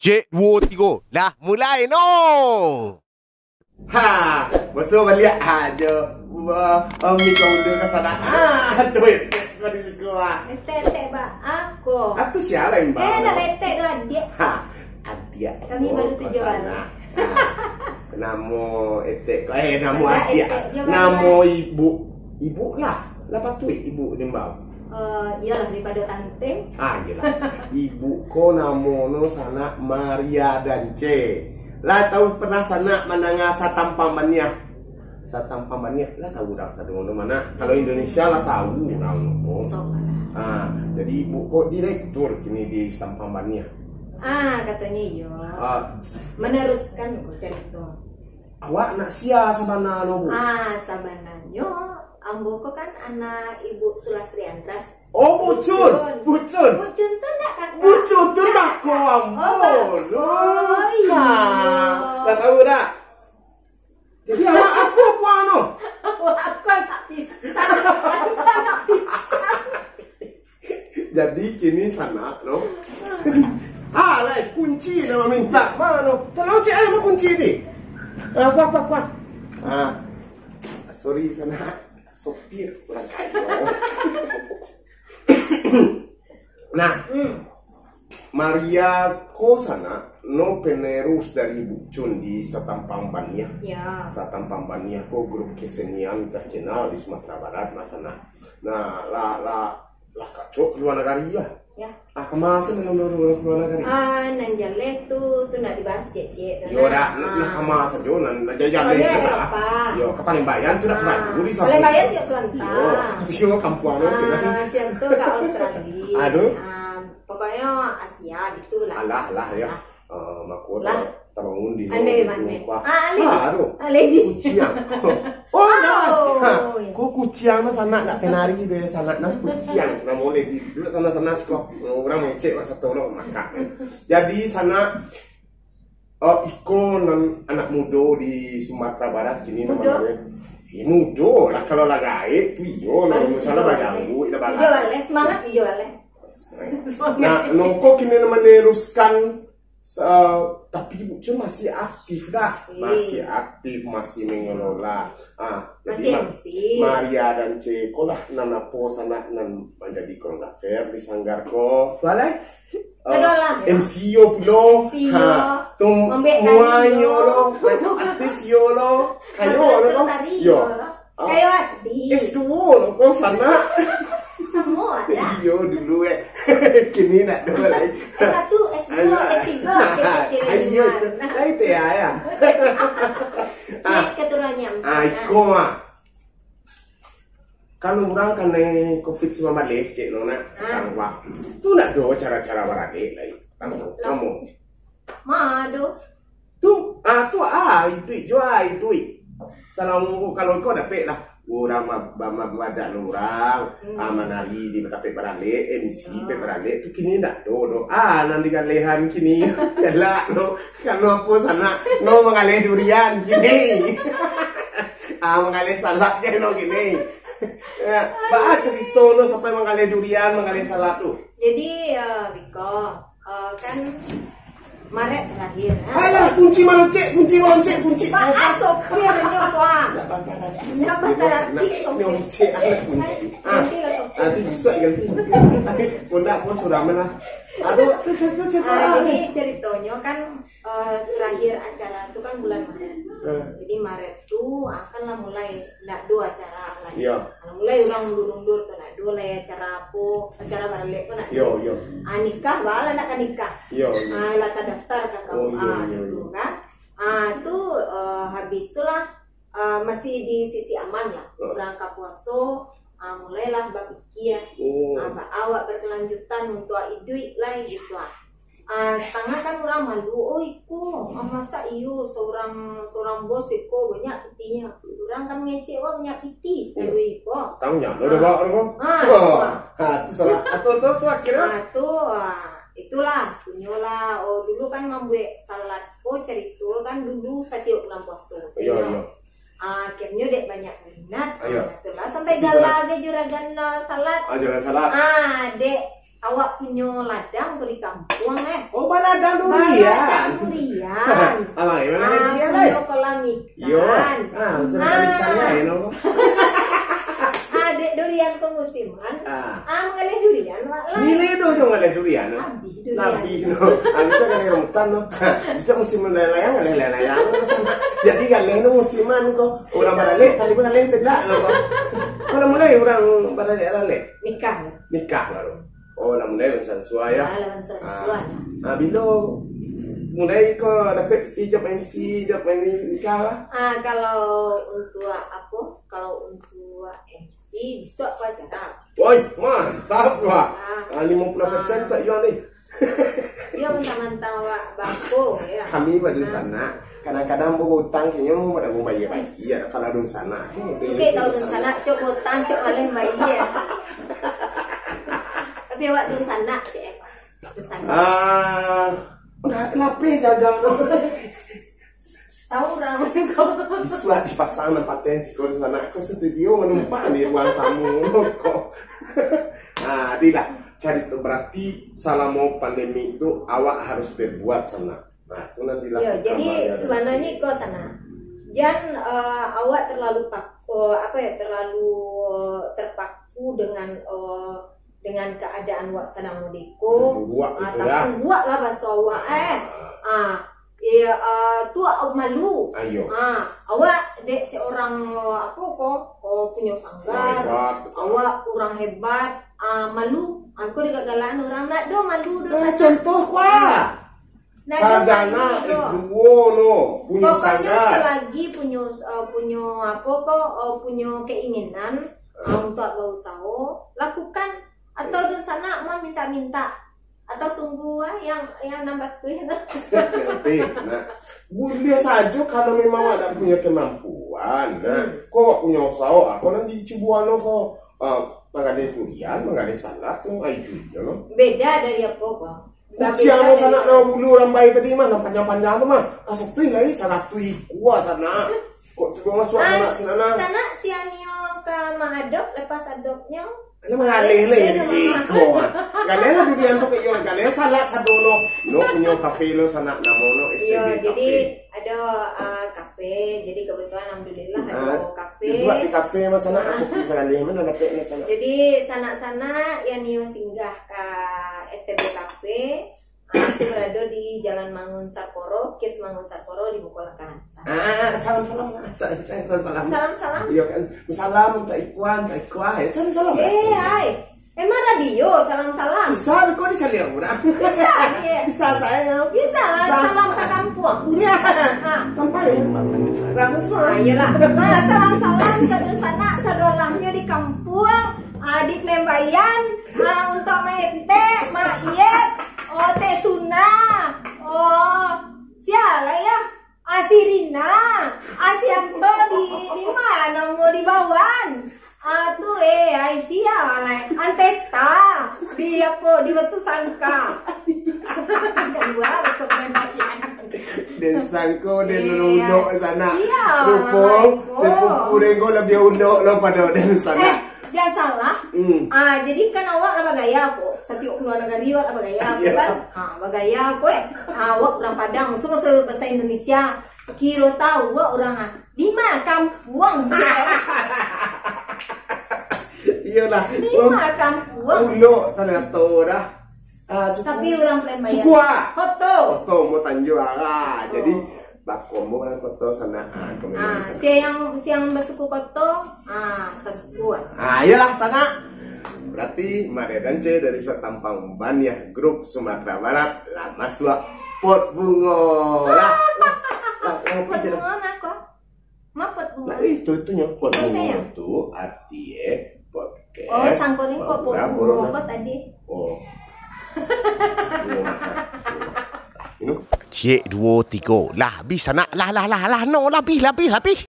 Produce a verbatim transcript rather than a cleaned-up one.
Cek, duo, tigo. Lah, mulai no. Ha, basuo baliak ajo. Wah, Om ni kau dulu ka sana. Ah, aduh, etek kau di siko ah. Etek-etek ba ako. Atu sia lah imbau? Eh, nak etek tu adiak. Ha, adiak. Kami baru tujuh hari. Ha, namo etek kau, eh, namo adiak. Namo ibu. Ibu lah. Lah patuik ibu di imbau. Eh, iyalah, daripado tanteng. Ah, iyalah. Ibu ko namo no sanak Maria Dance. Lah tahu pernah sanak mandanga Satampang Baniah? Satampang Baniah, lah tahu urang sadonyo tu mana? Kalau Indonesia lah tahu urang no. Ah, jadi ibu ko direktur kini di Satampang Baniah. Ah, katanya iyo. Ah. Meneruskan ko carito. Awak nak sia sabana no, Bu? Ah, sabananyo ambo ko kan anak Ibu Sulastri Andras. Oh, Bucun. Bucun. Bucun. Bucun tu ndak kakak? Bucun tu ndak ko ambo. Oh, ndak. Oh, iyo. Nah, lah tahu dak? Jadi awak apo kuah no? Awak anak pisang. Anak pisang. Jadi kini sanak no. Ah, lai kunci nak maminta. Mano? Tolong cek ai kunci ni. Ah, kuah, kuah, kuah. Ah. Sorry sanak. Sopir urang kayo. Nah, hmm. Maria ko sanak no penerus dari Bucun di Satampang Baniah. Ya. Satampang Baniah ko grup kesenian terkenal di Sumatera Barat, nah sanak. Nah, lah, lah, lah kacok ka lua nagari lah. Ya. Ah, kama sa nan ka lua nagari? Ah, nan jaleh tu, tu nak dibahas ciek-ciek. Yo, dah, nak, nak kama sajo, nan, nak jaleh tu lah. Yo, ka Palembayan tu nak. Ah, Palembayan tiok Selatan. Yo, itu sio kampuang tu. Ah, siang tu ka Australia. Aduh. Ah, pokoknyo Asia, gitulah. Alah, alah, yo. Ah. Ah, mako lah. Tabangun di andai rumah. Ah, alih. Ah, aduh. Alih di. Kuciang. Oh, nah. Ha, ko kuciang tu sanak nak kenari be, sanak nak kuciang. Namo leh di dulu tanah-tanah siko. Urang mecek wak sato lo makak. Jadi sanak, oh, iko nan anak mudo di Sumatera Barat kini namonyo. Eh, mudo lah, kalau lah gaek tu iyo, nah, misalnyo bajangguik lah. Iyo, baleh, semangat iyo, baleh. Nah, noko kini nan meneruskan. Sa-, tapi Bucun masih aktif dah. Masih. Masih aktif, masih mengelola. Ah, jadi masih Ma-, M C. Maria Dance ko lah nan apo sanak nan manjadi koreografer di sanggar ko. Tu alai? Aduh lah, M C yo pulo. M C yo. Ha, tu mambuek muai yo lo, artis yo lo, kayo lo. Yo. Kayo artis. S duo lo ko sanak. Samo ada. Iyo, dulu eh. Kini ndak ado lai. S satu, S duo, S tigo, S tiga. Ayo, itu. Lai teh ya. Cek keturunannya. Ah, iko mah. Kalau urang kanai covid sambilan baleh, cek no nak. Ah. Tangguah. Tu ndak ado cara-cara baralek lai. Tangguah. Kamu. Ma ado. Tu, ah, tu, ah, iduik jo, ah, iduik. Salamo ko, kalau ko dapek lah. Urang ma-, ba-, ma-, badak lo urang, ah, manari di tapek baralek, M C pek baralek, tu kini ndak ado doh. Ah, nan digalehan kini. Galak no. Kalau apo sanak, no mangaleh durian kini. Ah, mangaleh salak je no kini. Ya, baa carito no sampai mangaleh durian, mangaleh salak tu? Jadi, ya, biko. Eh, kan Maret terakhir, ha? Alah, kunci maloncek, kunci maloncek, kunci. Ba, ah, sopirnyo, Bang. Ndak bantah nanti. Ndak bantah nanti, sopir. Nyoncek anak kunci. Ah, ganti lah sopir. Nanti bisa ganti sopir. Tapi pun ndak, pun sudah mana. Aduh, tu, tu, tu, tu. Ah, jadi ceritonyo kan, eh, terakhir acara tu kan bulan Maret. Eh. Jadi Maret tu akan lah mulai ndak ado acara lai. Iya. Kalau mulai urang undur-undur tu, ndak ado lai acara apo, acara baralek tu ndak ado. Iya, iya. Ah, nikah, baa lah ndak ka nikah. Iya, iya. Ah, lah tadaftar ka K U A gitu kan. Ah, tu, eh, habis tu lah, eh, masih di sisi aman lah. Heeh. Urang ka puaso, ah, mulailah bapikia. Oh. Ah, baa wak berkelanjutan untuak iduik lai gitu ah. Ah, satangah kan urang malu, "Oh, iko, ah, masa iyo, seorang, seorang bos iko banyak pitinyo." Urang kan mangecek, "Wah, banyak piti," kaduo iko. Tangguah lo dah bak ko. Ah, ha, tu salah. Ah, tu, tu, tu akhirnyo. Ah, tu, ah, itulah, punyolah. Oh, dulu kan mambuek salad ko carito kan dulu satiok bulan puaso. Iyo, iyo. Ah, akhirnyo dek banyak minat. Iyo. Ah, itulah sampai gala ge juragan, ah, salad. Ah, juragan salad. Ah, dek Awak punyo ladang ko di kampuang, eh. Oh, baladang durian. Baladang durian. Abang, eh, baladang durian, eh? Punyo kolam ikan. Yo. Ah, macam kolam ikan lain, no. Ah, dek durian ko musiman. Ah. Ah, manggaleh durian, Wak, lah. Gilo doh jo manggaleh durian, no. Habih durian. Habih, no. Ah, bisa galeh rambutan, no. Bisa musim layang-layang, galeh layang-layang, no. Jadi galeh, no, musiman ko. Urang baralek, tadi baralek, tidak, no. Kalau mulai urang baralek-ralek. Nikah. Nikah baru. Oh, lah mulai lah sansua, yo. Ah, lah sansua, ah. Ah, bilo mulai ko dapek piti ijab M C, ijab main nikah lah? Ah, kalau untuak M C, bisuak ko acara. Woi, mantap lah. Ah. Ah, limo puluah persen tak jual ni. Yo, mantang-mantang awak bako, yo. Kami badunsanak, kadang-kadang bautang, kayaknya mau pada mau bayar-bayar, kalau dunsanak. Cukik kalau dunsanak, cok bautang, cok maleh bayar. Tapi awak dunsanak, cek. Dunsanak. Ah, lah, lapeh jaga tu. Tahu urang ko. Bisuak dipasang nan paten siko sanak ko studio manumpang di ruang tamu ko. Ah, tidak. Carito berarti salamo pandemi tu awak harus berbuat sanak. Nah, tu nan dilakukan. Yo, jadi sabananyo iko sanak. Jan, eh, awak terlalu pak-, oh, apa yo, terlalu terpaku dengan, eh, dengan keadaan wak sadang mode ko. Takuruak gitu lah. Takuruak lah baso awak, eh. Ah. Ah, iyo, ah, tu awak malu. Ayo. Ah, awak dek seorang, ah, apo ko, oh, punyo sanggar. Urang hebat, betul. Awak urang hebat, ah, malu. Ah, ko dek galak-galakan urang, ndak do malu do. Eh, contoh, wah. Nah, sarjana S dua no, punyo sanggar. Pokoknyo selagi punyo, eh, punyo apo ko, eh, punyo keinginan, eh, untuak bausaho, lakukan. Atau dunsanak maminta-minta. Atau tunggu, ah, yang, yang enam ratus, nah. Tapi, nah, buliah sajo kalau memang awak ndak punyo kemampuan, nah. Hmm. Ko awak punyo usaho, ah, ko nan dicubo anu ko, ah, manggaleh durian, manggaleh salak, no, ah, itu je, no. Beda dari apo ko? Kuciang lo sanak, no, bulu rambai tadi mah, nan panjang-panjang tu mah. Ah, satuih lai, saratuih ikua sanak. Kok tu masuak sanak sinan, nah? Sanak siang nio ka maadop, lepas adopnyo. Alah, manggaleh lai di siko, ah. Galeh lah durian tu, kayo galeh salak sado lo. Lo punyo kafe lo sanak, namo lo S T B Cafe. Iyo, jadi ado, ah, kafe. Jadi kebetulan alhamdulillah ado kafe. Duduak di kafe mah sanak, kopi sagaleh mah dapek mah sanak. Jadi sanak-sanak yang nio singgah ka S T B Cafe, ah, itu berado di Jalan Mangun Sarkoro, Kis Mangun Sarkoro di Buko Langkah Lantas. Ah, salam-salam. Sa-, sa-, salam-salam. Salam-salam. Iyo kan. Salam, tak ikuan, tak ikuan. Ya, salam-salam. Eh, hai. Emang radio, salam-salam. Bisa, kok dicari orang? Bisa, iya. Bisa, sayang. Bisa, bisa. Salam ka kampuang. Punya. Ah. Sampai. Ratus, ah, iyolah. Ah, salam-salam ka dunsanak sadolahnyo di kampuang, ah, di Pelembayan, ah, untuak Mak Etek, Mak Iyet, oh, Tek Suna, oh, sia lah, yo. Ah, si Rina, ah, si Anto di, di ma namo, di Bawan. Ah, tu, eh, ai, sia lah. Anteta, di apo, di Batu Sangka. Kan gua besok main bagian. Den sangko, den ulok sanak. Iya, rupo, sepupu den ko labiah ulok lo pado den sanak. Eh, jan salah. Hmm. Ah, jadi kan awak lah bagaya ko. Satiok kaluar nagari awak lah bagaya ko kan. Ah, bagaya ko, eh. Ah, awak urang Padang, so bahasa, bahasa Indonesia. Kiro tahu awak urang, ah, di ma kampuang. Iyolah. Di ma kampuang. Ulok tanato dah. Ah, suku. Tapi urang Pelembayan. Suku ah. Koto. Koto, mau tanjua lah. Jadi, oh. Bakombo kan koto sanak, ah, kombinasi sanak. Sia yang, sia yang basuku koto, ah, sasuku. Ah, iyolah sanak. Berarti Maria Dance dari Satampang Ban ya, grup Sumatera Barat, lah masuak pot bungo. Lah, lah, lah, pot bungo mah ko? Ma pot bungo? Lah, itu, itu nyo pot bungo tu, arti, eh, pot Oh, sangko ni kok pot bungo kok tadi? Oh. Ciek, duo, tigo. Lah, abih sanak. Lah, lah, lah, lah. No, lah, abih, lah, abih, lah, abih.